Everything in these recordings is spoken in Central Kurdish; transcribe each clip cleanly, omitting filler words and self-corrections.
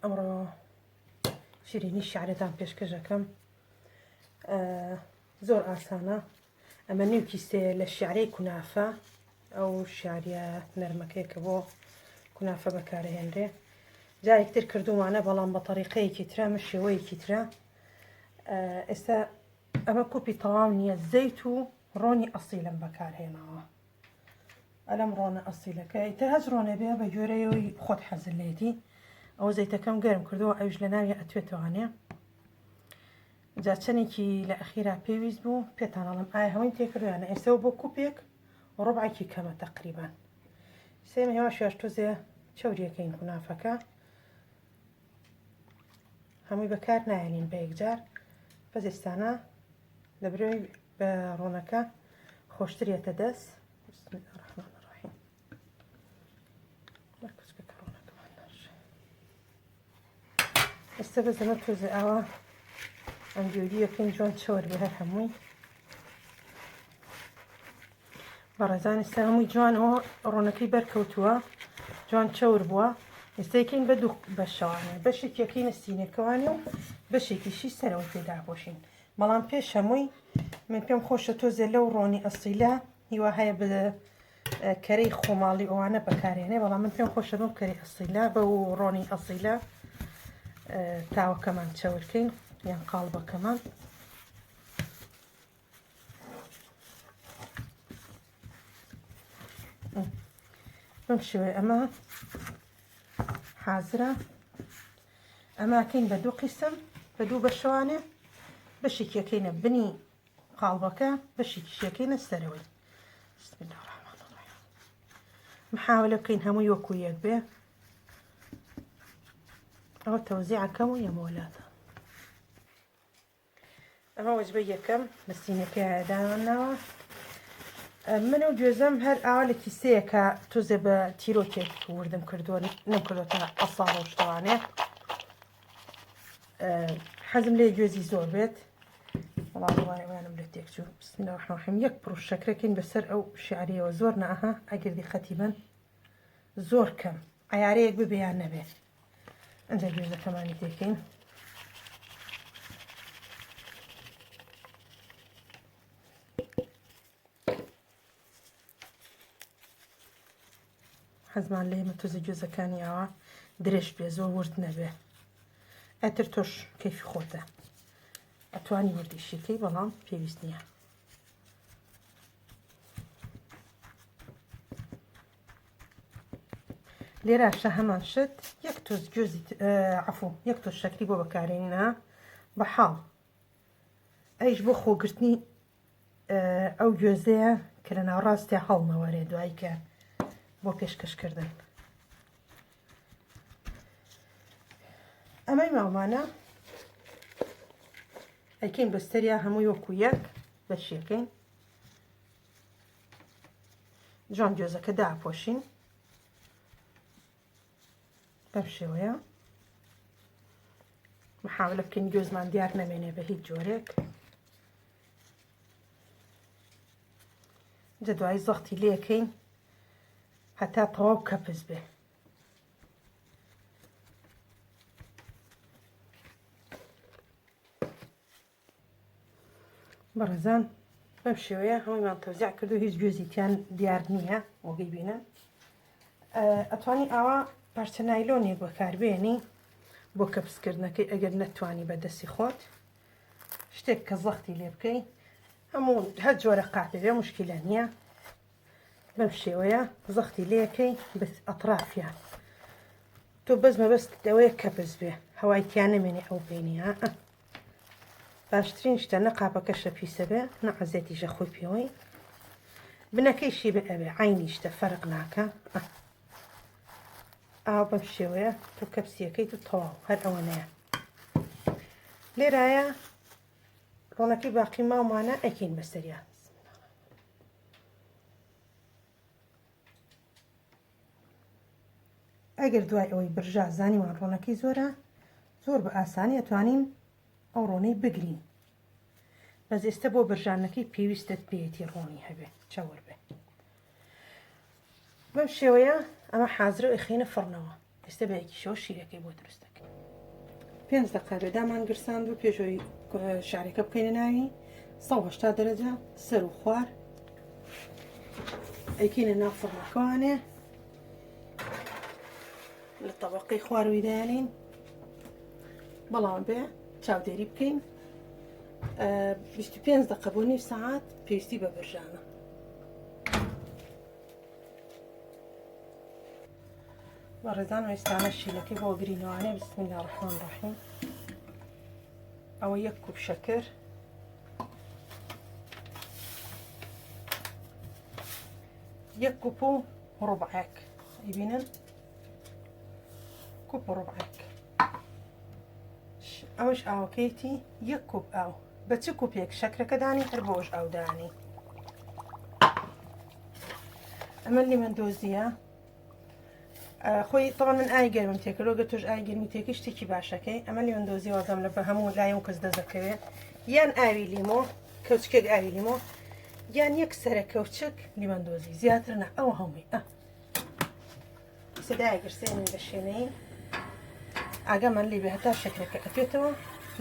ئەمڕۆ شیرینی شعرەتان پێشکەشەکەم زۆر ئاسانە ئەمە نیو کیسەیە لە شعرەی کونافە ئەو شاریە نەرمەکەی کە بۆ کونافە بەکارهێنرێ جارێکتر کردومانە بەڵام بە تەریقەیەکی ترە مە شێوەیەکی ترە ئێستا ئەمە کوپی تەواو نییە زەیت و ڕۆنی ئەسیلم بەکارهێناوە ئەلەم ڕۆنە ئەسیلەکە ئیتر هەچ ڕۆنێ بێ بە گوێرەیەوەی خۆت حەزت لێتی ئەوە زەیتەکەم گەرم کردەوە ئەویش لە ناوی ئەتوێتەوانێ جا چەندێکی لە ئەخیرا پێویست بوو پێتان ئەڵم ئایا هەمووی تێکردویانە ئێستەوە بۆ کوپێک ڕبعێکی کەمە تقریبان سێمە هێواش هێواش تۆزێ چەوریەکەین کونافەکە هەمووی بەکار نایەنین بە یەکجار بەس ئێستانە لە برۆی بە ڕۆنەکە خۆشتریەتە دەست بسم الله الرحمن الرحیم ئێستا بە زەمە تۆزێ ئاوا ئەنجوریەکەین جوان چۆر بێ هەر هەمووی بەڕێزان ئێستا هەمووی جوان ئەوە ڕۆنەکەی بەرکەوتووە جوان چەور بووە ئێستاکەین بە دوو بەشەوانێ بەشێکیەکەی نسینەکەوانێ و بەشێکیشی سەرەوە پێداپۆشین بەڵام پێش هەمووی من پێم خۆشە تۆزێ لەو ڕۆنی ئەسیلە هیوا هەیە بە کەرەی خۆماڵی ئەوانە بەکارێنێ بەڵام من پێم خۆشە بەم کەری ئەسیلە بە و ڕۆنی ئەسیلە تاوەکەمان چەورکەین یان قاڵبەکەمان بەم شێوەیە ئەمە حازرە ئەماکەین بە دوو قیسم بە دوو بەشەوانێ بەشێکیەکەینە بنی قاڵبەکە بەشێکیشەکەینە سەرەوەی بسم الله الرحمن الرحیم محاولە بکەین هەمووی وەکو یەک بێ ئەوە تەوزیعەکەم و یەمۆلاتە ئەمە وەجبەی یەکەم لە سینەکەیا داناوە من و گوێزەم هەر ئاوا لە کیسەیەکە تۆزێ بە تیرۆکێک وردم کردووە نەم کردوتە ئەسا ڕۆشتوانێ حەزم لێ گوێزی زۆر بێت وەڵام وانم لە تێکچوو بسم الله الرحمن الرحیم یەک پڕ شەکرەکەین بەسەر ئەو شعریەوە زۆر نەها ئەگەر دیقەتی بن زۆر کەم عیارەیەک ببێ یان نەبێ ئەجا گوێزەکەمانی تێکەین حەزمان لێمە تۆزە گوێزەکانی ئاوا درێژ بێ زۆر ورد نەبێ ئەتر تۆش کەیفی خۆتە ئەتوانی وردیشیکەی بەڵام پێویست نییە لێراشە هەمان شت یەک تۆز گوێزی عفو یەک تۆز شەکری بۆ بەکارێنە بە حاڵ ئەیش بۆ خۆگرتنی ئەو گوێزەیە کە لە ناوەڕاستیا هەڵنەوەرێ دوای کە بۆ پێشکەشکردن ئەمەی ماومانە ئەکەین بەستەریا هەمووی وەکو یەک بەشیەکەین جوان گوێزەکە داپۆشین بەم شێوەیە محاولە بکەین گوێزمان دیار نەمێنێ بە هیچ جۆرێک جە دوایی زەختی لێکەین هەتا تەواو کەپس بێ بەڕێزان بەم شێوەیە هەموویمان تەوزیع کردو هیچ گوێزیتیان دیار نییە وەگەی بینن ئەتوانی ئاوا پارچە نایلۆنێک بەکاربێنی بۆ کەپسکردنەکەی ئەگەر نەتوانی بە دەستی خۆت شتێک کە زەختی لێ بکەی هەموو هەر جۆرە قاپێ بێ مشکلە نییە بەم شێوەیە زەختی لێکەی بەس ئەترافیان تۆ بەس مەبەست ئەوەیە کەپس بێ هەوای تیا نەمێنێ ئەو بینی ها باشترین شتە نە قاپەکەشە پیسە بێ نە عەزێتیشە خۆی پێوەی بنەکەیشی بێ ئەبێ عینی شتە فەرق ناکە ئاو بەم شێوەیە تۆ کەپسیەکەیت و تەواو هەر ئەوەنەیە لێرایە ڕۆنەکەی باقی ماومانە ئەکەین بەسەریا ئەگەر دوای ئەوەی برژا زانیمان ڕۆنەکەی زۆرە زۆر بە ئاسانی ئەتوانین ئەو ڕۆنەی بگرین بەس ئێستا بۆ برژانەکەی پێویستت پێیەتی ڕۆنی هەبێ چاوەر بێ بەم شێوەیە ئەمە حازرە و ئەخینە فڕنەوە. ئێستا بە یەکیشەوە شیرەکەی بۆ دروست دەکەین. پێنج دەقە بێ دامان گرساند و پێشەوەی شارەکە بکەینە ناوی 180 دەرەجە سەر و خوار ئەیکەینە ناو فڕنەکەوانێ لە تەبقەی خواروی دایانین بەڵام بێ چاودێری بکەین 25 دقە بۆ نیو سەعات پێویستی بە برژانە. بەڕێزان وێستانە شیلەکەی بۆ گرینەوانێ بسم الله الرحمن الرحیم ئەوە یەک کوپ شەکر یەک کوپ و ڕبعێک ئەیبینن کوپ و ڕبعێک ئەوەش ئاوەکەیتی یەک کوپ ئاو بە چ کوپێک شەکرەکە دانی هەر بۆش ئاو دانی ئەمە لیمەندۆزیە خۆی طبعا من ئای گەرمم تێکردو گە تۆش ئای گەرمی تێکی شتێکی باشەکەی ئەمە لیمەندۆزی وازم لە بە هەموو لای و کەس دەزەکەوێ یان ئاوی لیمۆ کەوچکێک ئاوی لیمۆ یان یەک سەرە کەوچک لیمەندۆزی زیاتر نا ئەوە هەمووی ئە سدای گرسێنین بە شێنەی ئاگامان لێ بێ هەتا شەکرەکە ئەتوێتەوە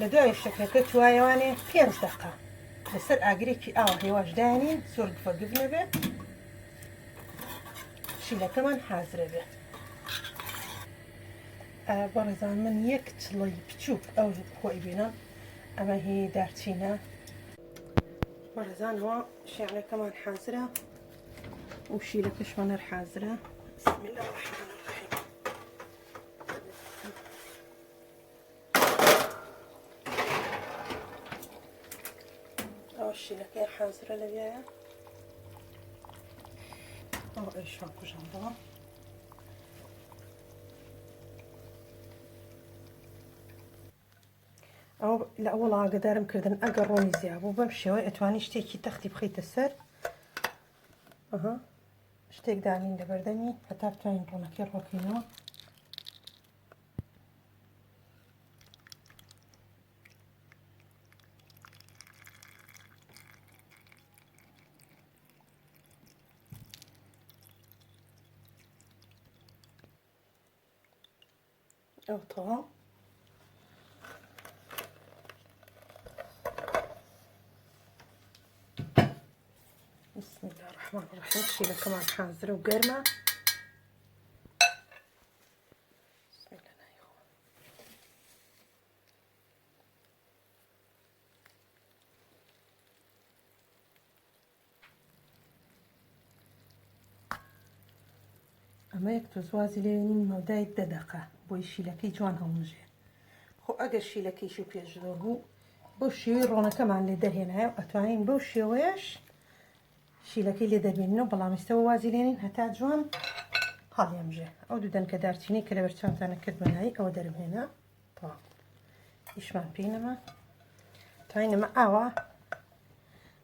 لە دوای شەکرەکە توایەوانێ پێنج دەقە لەسەر ئاگرێکی ئاوا هێواش دانین زۆر گفە گف نەبێ شیلەکەمان حازرە بێ بەڕێزان من یەک چڵی بچووک ئەو خۆی بینم ئەمە هی دارچینە بەڕێزانەوە شیعرەکەمان حازرە و شیرەکەشمان هەر حازرە بسم الله الرحمن الرحیم ئەوە شیرەکەی حازرە لەویایە ئەوە ئەیشان کوژاندەوە ئەو لە ئەوەڵ ئاگدارم کردن ئەگەر ڕۆنی زیابوو بەم شێوەی ئەتوانی شتێکی تەختی بخەیتە سەر ئەها شتێک دانین لە بەردەمی هەتا بتوانین ڕۆنەکەی ڕۆکەینەوە ئەو تەواو بسم الله الرحمن الرحیم شیرەکەمان حازرە و گەرمە بسم الله نایخۆ ئەمە یەک تۆز وازی لێنین مەودای دە دەقە بۆی شیلەکەی جوان هەڵمژێ خۆ ئەگەر شیلەکەیشی پێش زۆر بوو بەو شێوەی ڕۆنەکەمان لێ دەرهێنایە و ئەتوانین بەو شێوەیەش شیلەکەی لێ دەربێنینەوە بەڵام ئێستەوە وازی لێنین هەتا جوان هەڵیەمژێ ئەو دوو دەنکە دارچینەی کە لەبەر چاوتانە کردمەنایی ئەوە دەرمهێنا تەواو ئیشمان پێی نەما توانین ئەمە ئاوا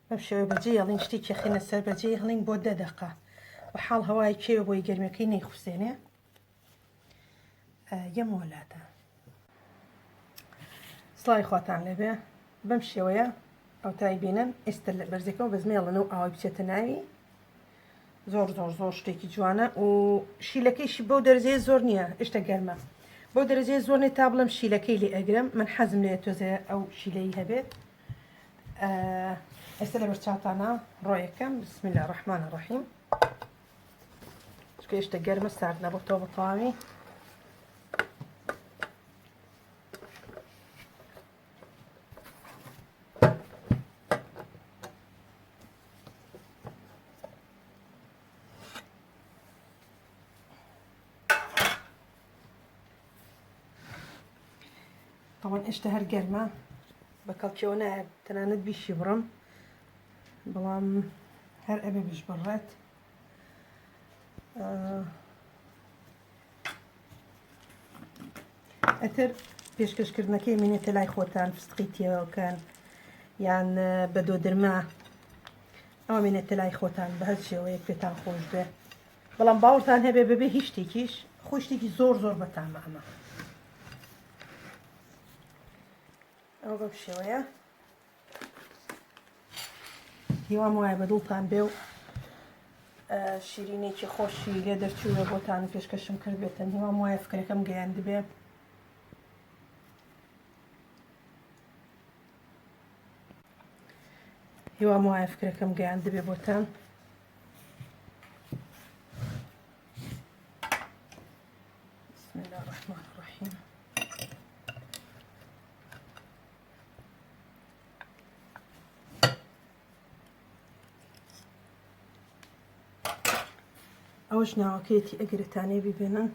بەم شێوەیە بەجێ هەڵین شتێکی خینە سەر بەجێ هەڵین بۆ دە دەقە بە حاڵ هەوای کێوە بۆی گەرمەکەی نەیخوسێنێ یەمەوە لاتان سڵاوی خواتان لێبێ بەم شێوەیە ئەوتای بینن ئێستا لە بەرزەکەەوە بەزمێڵن و ئاوای بچێتە ناوی زۆر زۆر زۆر شتێکی جوانە و شیلەکەیشی بەو دەرزەیە زۆر نییە ئشتە گەرمە بەو دەرەجەیە زۆر نیە تا بڵێم شیلەکەی لێ ئەگرم من حەزم لێ تۆزێ ئەو شیلەی هەبێت ئێستا لە بەرچاوتانە ڕۆیەکەم بسم الله الرحمن الرحیم چونکە ئێشتا گەرمە سارد نەبۆتەوە بە تەواوی تەوان ئێشتا هەر گەرمە بە کەڵکیەوە نایە تەنانەت بیشی بڕم بەڵام هەر ئەبێ بیش بڕێت ئەتر پێشکەشکردنەکەی منێتە لای خۆتان فستقی تێوەکەن یان بە دۆدرمە ئەوە مێنێتە لای خۆتان بە هەر شێوەیەک پێتان خۆش بێ بەڵام باوەڕتان هەبێ بەبێ هیچ شتێکیش خۆی شتێکی زۆر زۆر بەتامە ئەمە ئەوە بەم شێوەیە هیوام وایە بە دڵتان بێ و شیرینێکی خۆشی لێ دەرچووە بۆتان و پێشکەشم کردبێتن هیوام وایە فکرەکەم گەیاندبێ. هیوام وایە فکرەکەم گەیاندبێ بۆتان. بسم الله الرحمن الرحیم. ئەوەش ناوەکەیەتی ئەگەرتانەی ببێنن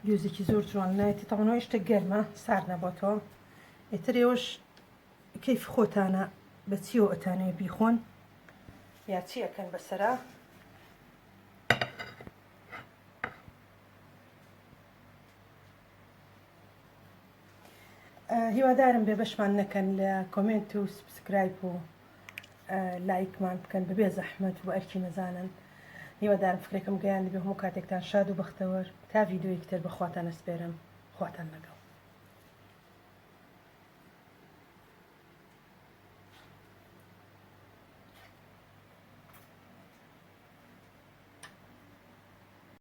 لوزێکی زۆر جوان نایەتی تەمەنەوە شتە گەرمە سار نەبۆتەوە ئیتر ئێوەش کەیف خۆتانە بە چیەوە ئەتانەوێ بیخۆن یا چی ئەکەن بەسەرا هیوادارم بێ بەشمان نەکەن لە comment و subscribe و لایکمان بکەن بەبێ زەحمەت و ئەرکی مەزانن هیوادارم فکرەکەم گەیاندبێ هەموو کاتێکتان شاد و بەختەوەر تا ڤیدیۆیەکی تر بەخواتان ئەسپێرم خواتان لەگەڵ.